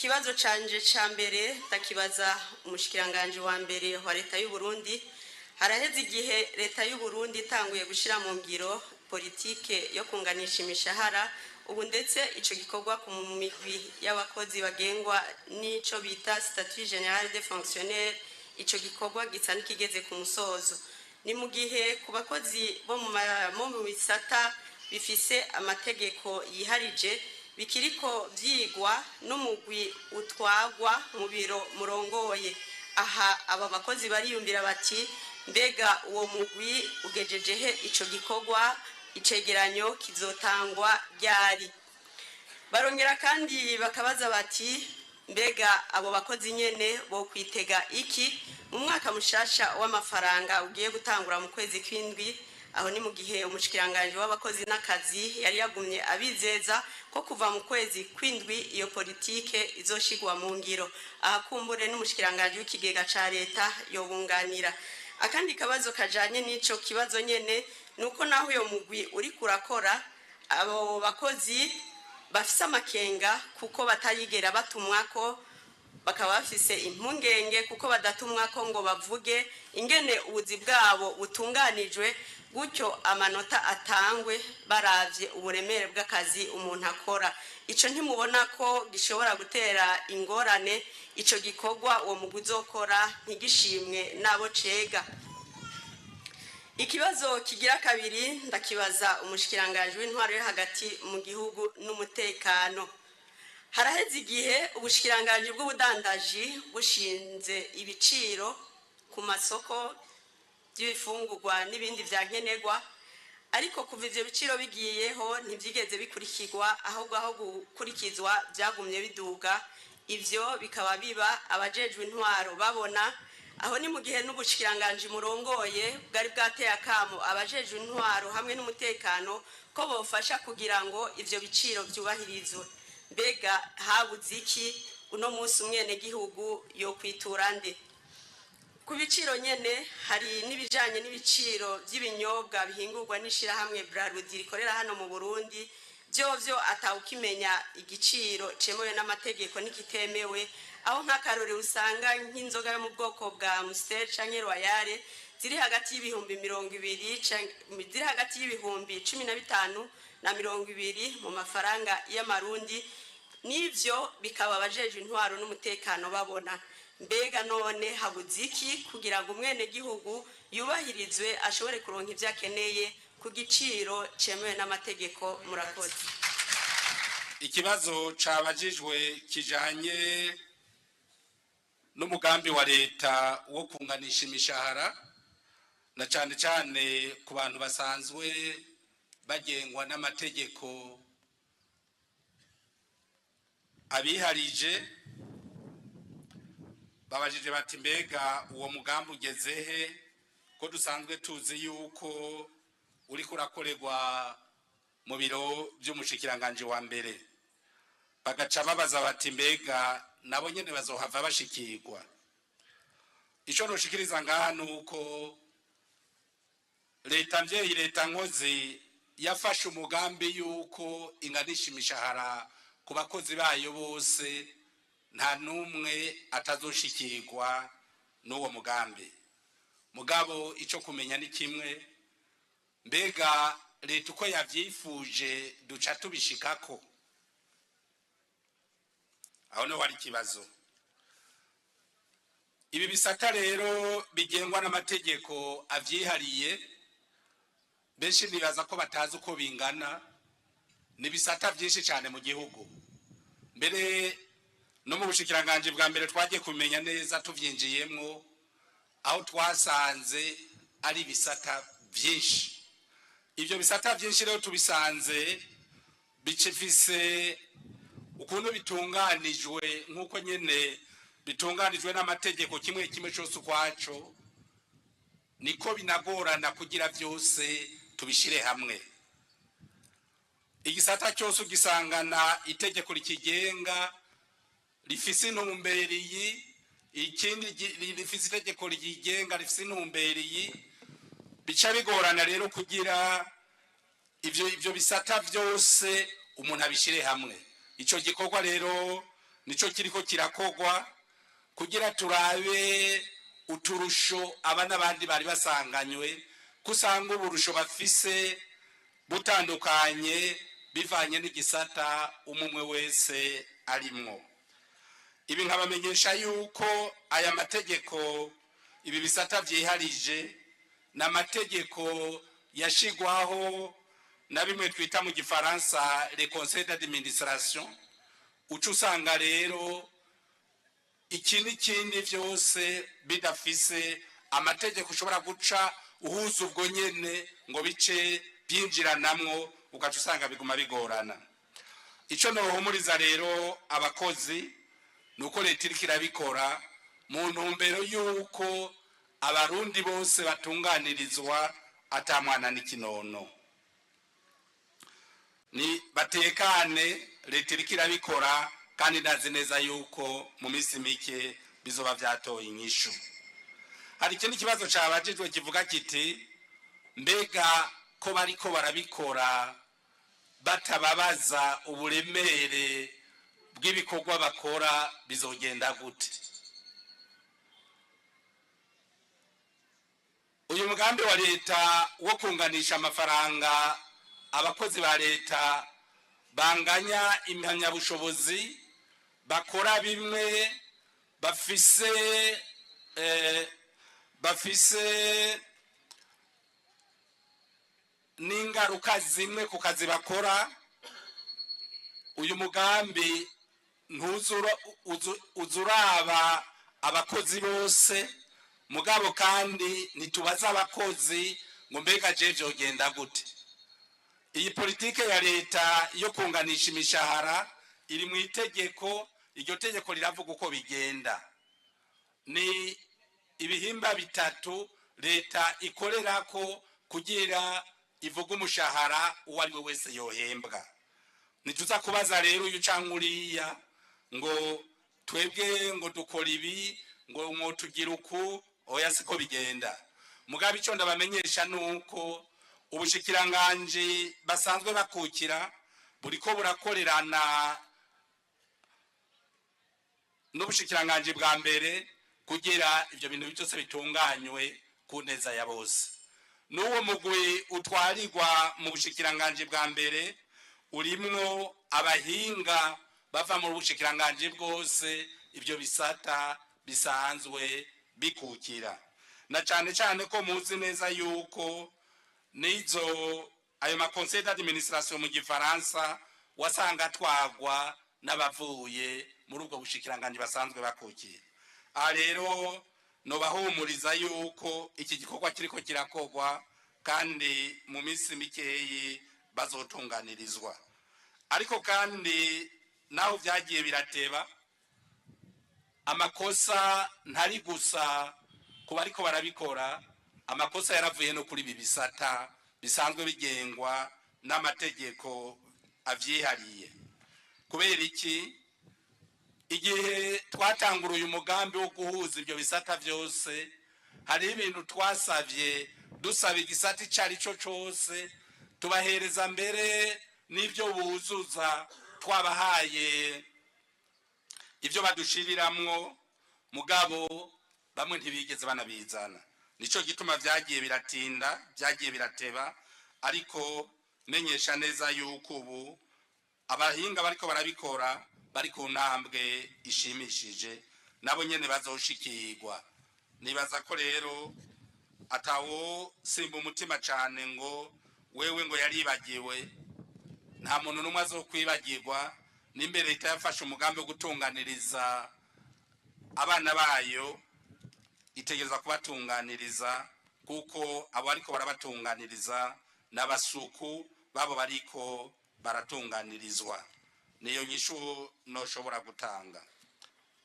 Ikibazo canje ca mbere ndakibaza umushikiranganji wa mbere wa Leta y'u Burundi. Haraheze igihe Leta y'u Burundi itanguye gushira mu ngiro politike yo kunganisha imishahara. Ubu ndetse ico gikorwa ku migwi y'abakozi bagengwa n'ico bita statut général des fonctionnaires, ico gikorwa gisa n'ikigeze ku musozo. Ni mu gihe ku bakozi bo mu bisata bifise amategeko yiharije bikiriko vyigwa n'umugwi utwagwa mu biro murongoye. Aha aba bakozi bariyumvira bati: "Mbega uwo mugwi ugejeje he ico gikorwa? Icegeranyo kizotangwa ryari?" Barongera kandi bakabaza bati: "Mbega abo bakozi nyene bo kwitega iki mu mwaka mushasha w'amafaranga ugiye gutangura mu kwezi kw'indwi?" Aho ni mu gihe umushikiranganji w'abakozi n'akazi yari yagumye abizeza ko kuva mu kwezi kw'indwi iyo politike izoshigwa mu ngiro. Aha kumbure n'umushikiranganji w'ikigega ca leta yobunganira. Akandi kabazo kajanye n'ico kibazo nyene nuko naho uyo mugwi uriko urakora, abo bakozi bafise amakenga kuko batayigera batumwako, bakaba bafise impungenge kuko badatumwako ngo bavuge ingene ubuzi bwabo butunganijwe, gutyo amanota atangwe baravye uburemere bw'akazi umuntu akora. Ico ntimubona ko gishobora gutera ingorane ico gikorwa uwo mugwi uzokora ntigishimwe n'abo cega? Ikibazo kigira kabiri ndakibaza umushikiranganji w'intwaro yo hagati mu gihugu n'umutekano. Haraheze igihe ubushikiranganji bw'ubudandaji bushinze ibiciro ku masoko by'ibifungurwa n'ibindi vya nkenerwa, ariko kuva ivyo biciro bigiyeho ntivyigeze bikurikirwa, ahubwo aho gukurikizwa vyagumye biduga. Ivyo bikaba biba abajejwe intwaro babona. Aho ni mu gihe n'ubushikiranganji murongoye bwari bwateye akamo abajejwe intwaro hamwe n'umutekano ko bofasha kugira ngo ivyo biciro vyubahirizwe. Mbega habuze iki? Uno munsi umwenegihugu yokwitura nde? Ku biciro nyene hari n'ibijanye n'ibiciro by'ibinyobwa bihingurwa n'ishirahamwe Brarudi rikorera hano mu Burundi, vyovyo atawukimenya igiciro cemewe n'amategeko n'ikitemewe, aho nk'akarorero usanga nk'inzoga yo mu bwoko bwa Amstel canke Royal ziri hagati y'ibihumbi 20 ziri hagati y'ibihumbi 15 na 20 mu mafaranga y'amarundi, n'ivyo bikaba abajejwe intwaro n'umutekano babona. Mbega none habuze iki kugira ngo umwenegihugu yubahirizwe, ashobore kuronka ivyo akeneye ku giciro cemewe n'amategeko? Murakoze. Ikibazo cabajijwe kijanye n'umugambi wa leta wo kunganisha imishahara, na cane cane ku bantu basanzwe bagengwa n'amategeko abiharije. Babajije bati: "Mbega uwo mugambi ugeze he, ko dusanzwe tuzi yuko uriko urakorerwa mu biro vy'umushikiranganji wa mbere?" Bagaca babaza bati: "Mbega nabo nyene bazohava bashikirwa?" Ico noshikiriza ngaha nuko leta mvyeyi, leta nkozi, yafashe umugambi yuko inganisha imishahara ku bakozi bayo bose, nta n'umwe atazoshikirwa n'uwo mugambi. Mugabo ico kumenya ni kimwe: mbega leta uko yavyifuje duca tubishikako? Aho niho hari ikibazo. Ibi bisata rero bigengwa n'amategeko avyihariye, benshi nibaza ko batazi uko bingana. Ni ibisata vyinshi cyane mu gihugu. Mbere no mu bushikiranganji bwa mbere twagiye kumenya neza tuvyinjiyemwo, aho twasanze ari ibisata vyinshi. Ivyo bisata vyinshi rero tubisanze bicifise ukuntu bitunganijwe, nk'uko nyene bitunganijwe n'amategeko, kimwe kimwe cose ukwaco, niko binagorana kugira vyose tubishire hamwe. Igisata cyose ugisangana itegeko rikigenga rifise intumbero iyi, ikindi rifise itegeko rikigenga rifise intumbero iyi. Bica bigorana rero kugira ivyo bisata vyose umuntu abishire hamwe. Ico gikorwa rero Nico kiriko kirakogwa kugira turabe uturusho aba n'abandi bari basanganywe, kusanga uburusho bafise butandukanye bivanye n'igisata umumwe wese arimwo. Ibi nkabamenyesha yuko aya mategeko ibi bisata vyiharije n'amategeko yashigwaho na bimwe twita mu gifaransa les conseils d'administration. Uca usanga rero iki n'ikindi vyose bidafise amategeko ushobora guca uhuza ubwo nyene ngo bice byinjiranamwo, ugaca usanga biguma bigorana. Ico nohumuriza rero abakozi nuko leta iriko irabikora mu ntumbero y'uko abarundi bose batunganirizwa ata mwana n'ikinono, ni batekane. Leta iriko irabikora kandi ndazi neza yuko mu minsi mike bizoba vyatoye inyishu. Hari ikindi kibazo cabajijwe kivuga kiti: mbega ko bariko barabikora batababaza uburemere bw'ibikorwa bakora, bizogenda gute? Uyu mugambi wa leta wo kunganisha amafaranga abakozi ba leta banganya impamyabushobozi, bakora bimwe, bafise n'ingaruka zimwe ku kazi bakora, uyu mugambi ntuzuraba abakozi bose. Mugabo kandi ntitubaza abakozi ngo mbega je vyogenda gute. Iyi politike ya leta yo kunganisha imishahara iri mu itegeko. Iryo tegeko riravuga uko bigenda. Ni ibihimba bitatu leta ikorerako kugira ivuga umushahara uwo ari we wese yohembwa. Ntituza kubaza rero uyu canke uriya ngo twebwe ngo dukora ibi, ngo mwotugira uku. Oya, siko bigenda. Mugabo ico ndabamenyesha nuko ubushikiranganji basanzwe bakukira buriko burakorerana n'ubushikiranganji bwa mbere kugira ivyo bintu byose bitunganywe ku neza ya bose. N'uwo mugwi utwarirwa mu bushikiranganji bwa mbere urimwo abahinga bava mu bushikiranganji bwose ivyo bisata bisanzwe bikukira, na cane cane ko muzi neza yuko nizo ayo ma conseil d'administration mu gifaransa wasanga twagwa n'abavuye muri ubwo bushikiranganji basanzwe bakukira. Aha rero nobahumuriza yuko iki gikorwa kiriko kirakorwa kandi mu minsi mikeyi bazotunganirizwa. Ariko kandi naho vyagiye birateba, amakosa ntari gusa ku bariko barabikora, amakosa yaravuye no kuri ibi bisata bisanzwe bigengwa n'amategeko avyihariye. Kubera iki? Igihe twatangura uyu mugambi wo guhuza ibyo bisata vyose, hariho ibintu twasavye, dusaba igisata ico ari cyo cose, tubahereza mbere n'ibyo buzuza, twabahaye ibyo badushiriramwo, mugabo bamwe ntibigeze banabizana. Nico gituma vyagiye biratinda, vyagiye birateba. Ariko menyesha neza yuko ubu abahinga bariko barabikora bari ku ntambwe ishimishije, nabo nyene bazoshikirwa. Nibaza ko rero atawo simba umutima cane ngo wewe ngo yaribagiwe. Nta muntu n'umwe azokwibagirwa. N'imbere leta yafashe umugambi wo gutunganiriza abana bayo, itegereza kubatunganiriza, kuko abo ariko barabatunganiriza n'abasuku babo bariko baratunganirizwa. Niyo nyishu noshobora gutanga.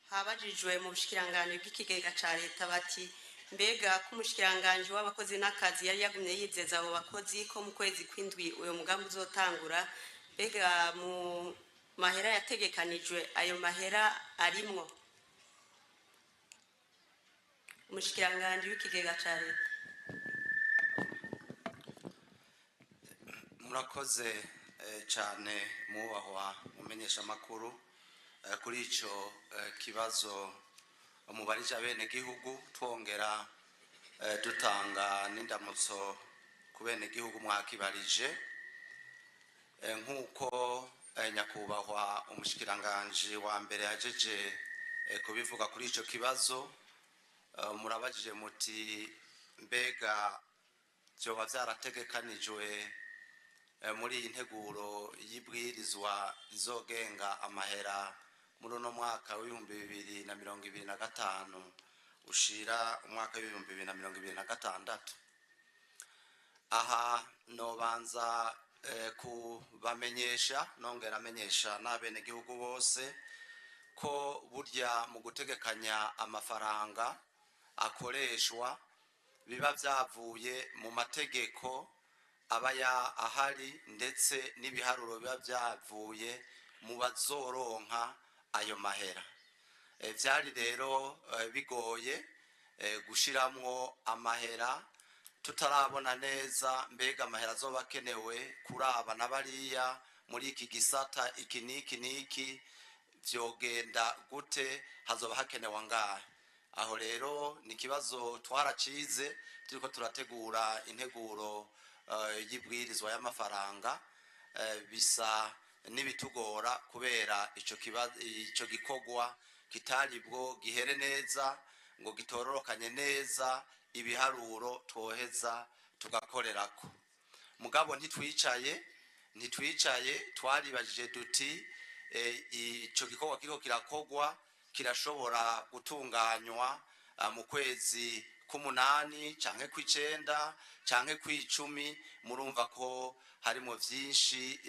Habajijwe mu bushikiranganji bw'ikigega ca leta bati: mbega ko umushikiranganji w'abakozi n'akazi yari yagumye yizeza abo bakozi ko mu kwezi kw'indwi uyo mugambi uzotangura, mbega mu mahera yategekanijwe ayo mahera arimwo? Umushikiranganji w'ikigega ca leta. Murakoze cyane, mwubahwa mumenyesha makuru. Kuri ico kibazo mubarije abenegihugu, twongera dutanga n'indamutso ku benegihugu mwakibarije. Nk'uko nyakubahwa umushikiranganji wa mbere yajeje kubivuga kuri ico kibazo, murabajije muti mbega vyoba vyarategekanijwe muri iyi nteguro y'ibwirizwa rizogenga amahera muri uno mwaka w'2025 ushira umwaka w'2026? Aha nobanza kubamenyesha, nongera amenyesha n'abenegihugu bose ko burya mu gutegekanya amafaranga akoreshwa biba vyavuye mu mategeko aba ya ahari, ndetse n'ibiharuro biba vyavuye mu bazoronka ayo mahera. Vyari rero bigoye gushiramwo amahera tutarabona neza mbega amahera azoba akenewe kuraba na bariya muri iki gisata iki n'iki n'iki, vyogenda gute, hazoba hakenewe angahe. Aho rero ni ikibazo twaracize turiko turategura integuro y'ibwirizwa y'amafaranga, bisa n'ibitugora kubera ico gikorwa kitari bwo gihere neza ngo gitororokanye neza ibiharuro twoheza tugakorerako. Mugabo ntitwicaye, twaribajije duti ico gikorwa kiriko kirakogwa kirashobora gutunganywa mu kwezi k'umunani canke kw'icenda canke kw'icumi. Murumva ko harimo vyinshi,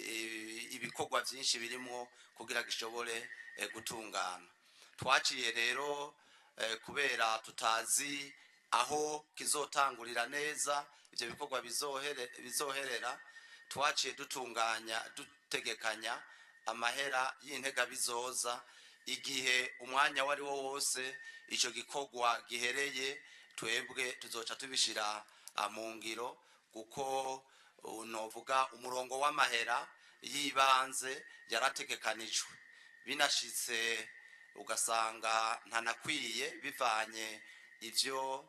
ibikorwa vyinshi birimwo kugira gishobore gutungana. Twaciye rero, kubera tutazi aho kizotangurira neza ivyo bikorwa bizoherera, twaciye dutunganya dutegekanya amahera y'intega bizoza igihe umwanya wari wo wose ico gikorwa gihereye, twebwe tuzoca tubishira mu ngiro, kuko novuga umurongo w'amahera y'ibanze yarategekanijwe. Binashitse ugasanga ntanakwiye bivanye ivyo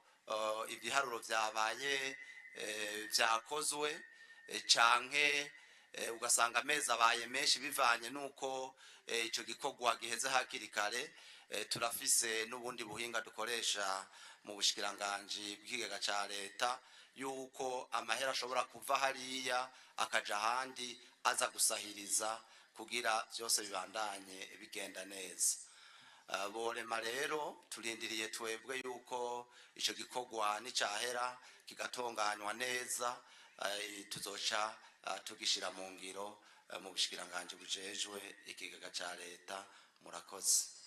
ibiharuro vyabaye vyakozwe, canke ugasanga amezi abaye menshi bivanye nuko ico gikorwa giheze hakiri kare, turafise n'ubundi buhinga dukoresha mu bushikiranganji bw'ikigega ca leta, yuko amahera ashobora kuva hariya akaja ahandi aza gusahiriza kugira vyose bibandanye bigenda neza. Borema rero turindiriye twebwe yuko ico gikorwa nicahera kigatunganywa neza, tuzoca tugishira mu ngiro mu bushikiranganji bujejwe ikigega ca leta. Murakoze.